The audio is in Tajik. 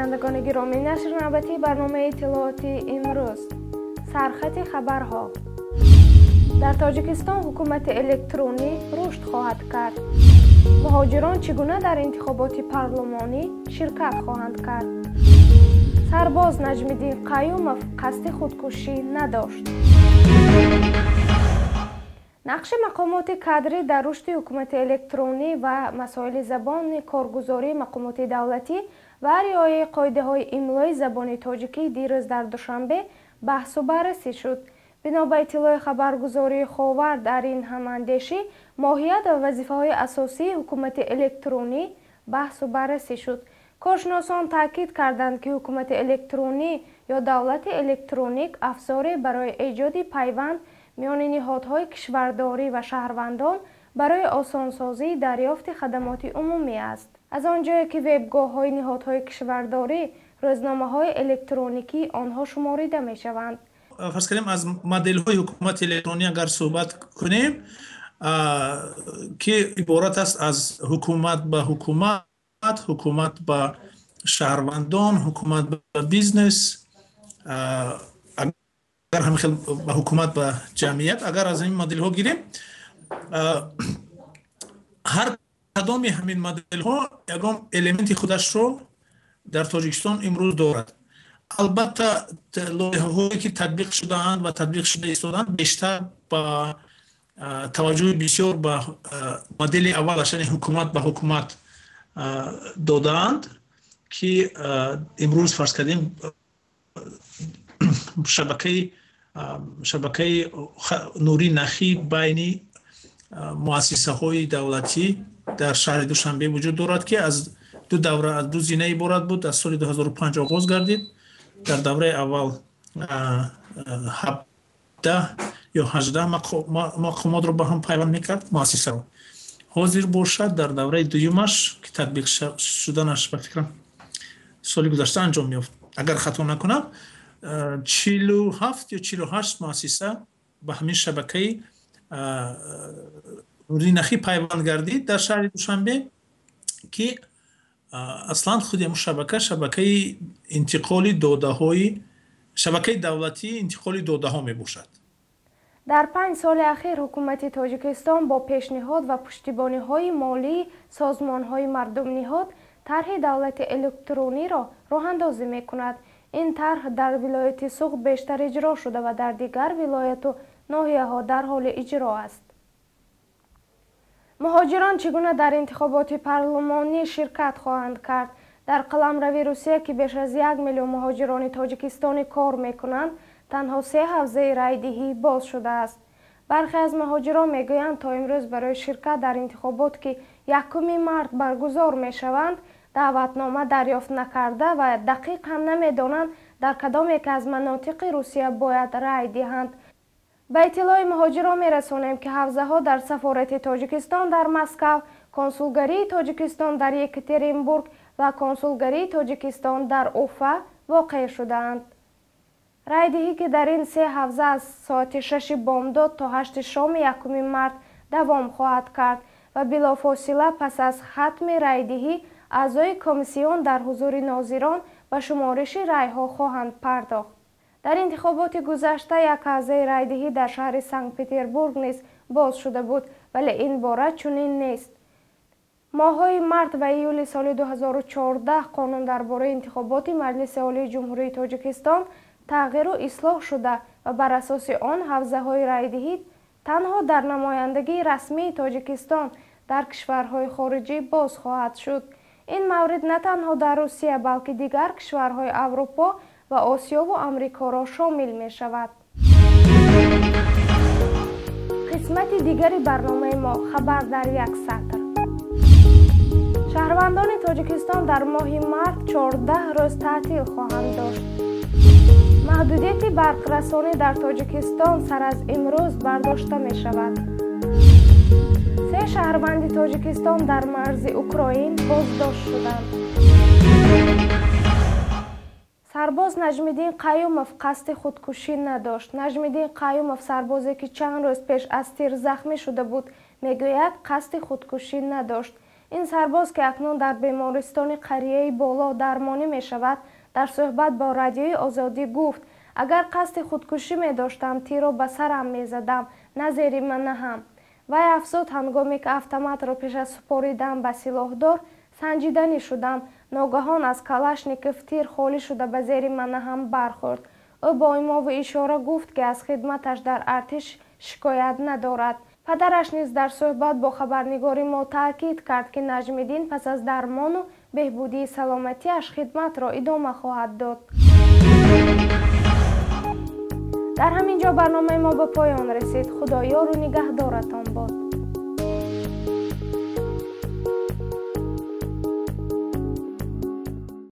Бинандагони гиромӣ, нашри навбатии барномаи иттилоотии имрӯз. Сархати хабарҳо. Дар Тоҷикистон ҳукумати электронӣ рушд хоҳад кард. Муҳоҷирон чӣ гуна дар интихоботи парлумонӣ ширкат хоҳанд кард? Сарбоз Наҷмиддин Қаюмов қасди худкушӣ надошт. Нақши мақомоти кадрӣ дар рушди ҳукумати электронӣ ва масоили забони коргузории мақомоти давлатӣ ва риояи қоидаҳои имлои забони тоҷикӣ дирӯз дар Душанбе баҳсу баррасӣ шуд. Бино ба иттилои хабаргузории Ховар, дар ин ҳамандешӣ моҳият ва вазифаҳои асосии ҳукумати электронӣ баҳсу баррасӣ шуд. Коршиносон таъкид карданд, ки ҳукумати электронӣ ё давлати электроник афзоре барои эҷоди пайванд миёни ниҳодҳои кишвардорӣ ва шаҳрвандон барои осонсозии дарёфти хадамоти умумӣ аст. Аз он ҷое ки вебгоҳҳои ниҳодҳои кишвардорӣ рӯзномаҳои электроникии онҳо шуморида мешаванд. Фарз кардем, аз моделҳои ҳукумати электронӣ агар суҳбат кунем, ки иборат аст аз ҳукумат ба ҳукумат, ҳукумат ба шаҳрвандон, ҳукумат ба бизнес, агар ҳамин хел ба ҳукумат ба ҷамъият, агар аз ҳамин моделҳо гирем, ҳар кадоми ҳамин моделҳо ягон элементи худашро дар Тоҷикистон имрӯз дорад. Албатта, лоиҳаҳое ки татбиқ шудаанд ва татбиқ шуда истодаанд, бештар ба таваҷҷӯҳи бисёр ба модели аввалаш, яъне ҳукумат ба ҳукумат додаанд, ки имрӯз, фарз кардем, шабакаи нури нахӣ байни муассисаҳои давлатӣ дар шаҳри Душанбе вуҷуд дорад, ки аз ду давра, аз ду зина иборат буд. Аз соли 2005 оғоз гардид. Дар давраи аввал 17 ё 18 мақомотро ба ҳам пайванд мекард, муассисаро. Ҳозир бошад, дар давраи дуюмаш, ки татбиқ шуданаш, ба фикрам, соли гузашта анҷом меёфт, агар хато накунам, 47 ё 48 муассиса ба ҳамин шабакаи нури нахӣ пайванд гардид дар шаҳри Душанбе, ки аслан худи ҳамун шабака шабакаи интиқоли додаҳои, шабакаи давлатии интиқоли додаҳо мебошад. Дар 5 соли ахир ҳукумати Тоҷикистон бо пешниҳод ва пуштибониҳои молии созмонҳои мардумниҳод тарҳи давлати электрониро роҳандозӣ мекунад. Ин тарҳ дар вилояти Суғд бештар иҷро шуда ва дар дигар вилояту ноҳияҳо дар ҳоли иҷро аст. Муҳоҷирон чӣ гуна дар интихоботи парлумонӣ ширкат хоҳанд кард? Дар қаламрави Русия, ки беш аз 1 миллион муҳоҷирони тоҷикистонӣ кор мекунанд, танҳо 3 ҳавзаи райдиҳӣ боз шудааст. Бархе аз муҳоҷирон мегӯянд, то имрӯз барои ширкат дар интихобот, ки 1 март баргузор мешаванд, даъватнома дарёфт накарда ва дақиқ ҳам намедонанд, дар кадом яке аз манотиқи Русия бояд рай диҳанд. Ба иттилои муҳоҷирон мерасонем, ки ҳавзаҳо дар сафорати Тоҷикистон дар Москав, консулгарии Тоҷикистон дар Екатеринбург ва консулгарии Тоҷикистон дар Уфа воқеъ шудаанд. Райдиҳӣ, ки дар ин 3 ҳавза аз соати 6 бомдод то 8 шоми 1 март давом хоҳад кард ва билофосила пас аз хатми райдиҳӣ аъзои комиссион дар ҳузури нозирон ба шумориши райҳо хоҳанд пардохт. Дар интихоботи гузашта як ҳавзаи райдиҳӣ дар шаҳри Санкт-Петербург низ боз шуда буд, вале ин бора чунин нест. Моҳҳои март ва июли соли 2014 қонун дар бораи интихоботи Маҷлиси Олии Ҷумҳурии Тоҷикистон тағйиру ислоҳ шуда ва бар асоси он ҳавзаҳои райдиҳӣ танҳо дар намояндагии расмии Тоҷикистон дар кишварҳои хориҷӣ боз хоҳад шуд. Ин маврид на танҳо дар Русия, балки дигар кишварҳои Аврупо ва Осиёву Амрикоро шомил мешавад. Қисмати дигари барномаи мо хабар дар як сатр. Шаҳрвандони Тоҷикистон дар моҳи март 14 рӯз таътил хоҳанд дошт. Маҳдудияти барқрасонӣ дар Тоҷикистон сар аз имрӯз бардошта мешавад. 3 шаҳрванди Тоҷикистон дар марзи Украин боздошт шуданд. Сарбоз Наҷмиддин Қаюмов қасди худкушӣ надошт. Наҷмиддин Қаюмов, сарбозе ки чанд рӯз пеш аз тир захмӣ шуда буд, мегӯяд, қасди худкушӣ надошт. Ин сарбоз, ки акнун дар бемористони қарияи Боло дармонӣ мешавад, дар суҳбат бо Радиои Озодӣ гуфт: «Агар қасди худкушӣ медоштам, тирро ба сарам мезадам, на зери манаҳам». Вай афзуд, ҳангоме ки автоматро пеш аз супоридан ба силоҳдор санҷиданӣ шудам, ногаҳон аз Калашников тир холӣ шуда ба зери манаҳам бархӯрд. Ӯ бо имову ишора гуфт, ки аз хидматаш дар артиш шикоят надорад. Падараш низ дар суҳбат бо хабарнигори мо таъкид кард, ки Наҷмиддин пас аз дармону беҳбудии саломатиаш хидматро идома хоҳад дод. Дар ҳамин ҷо барномаи мо ба поён расид. Худо ёру нигаҳдоратон бод.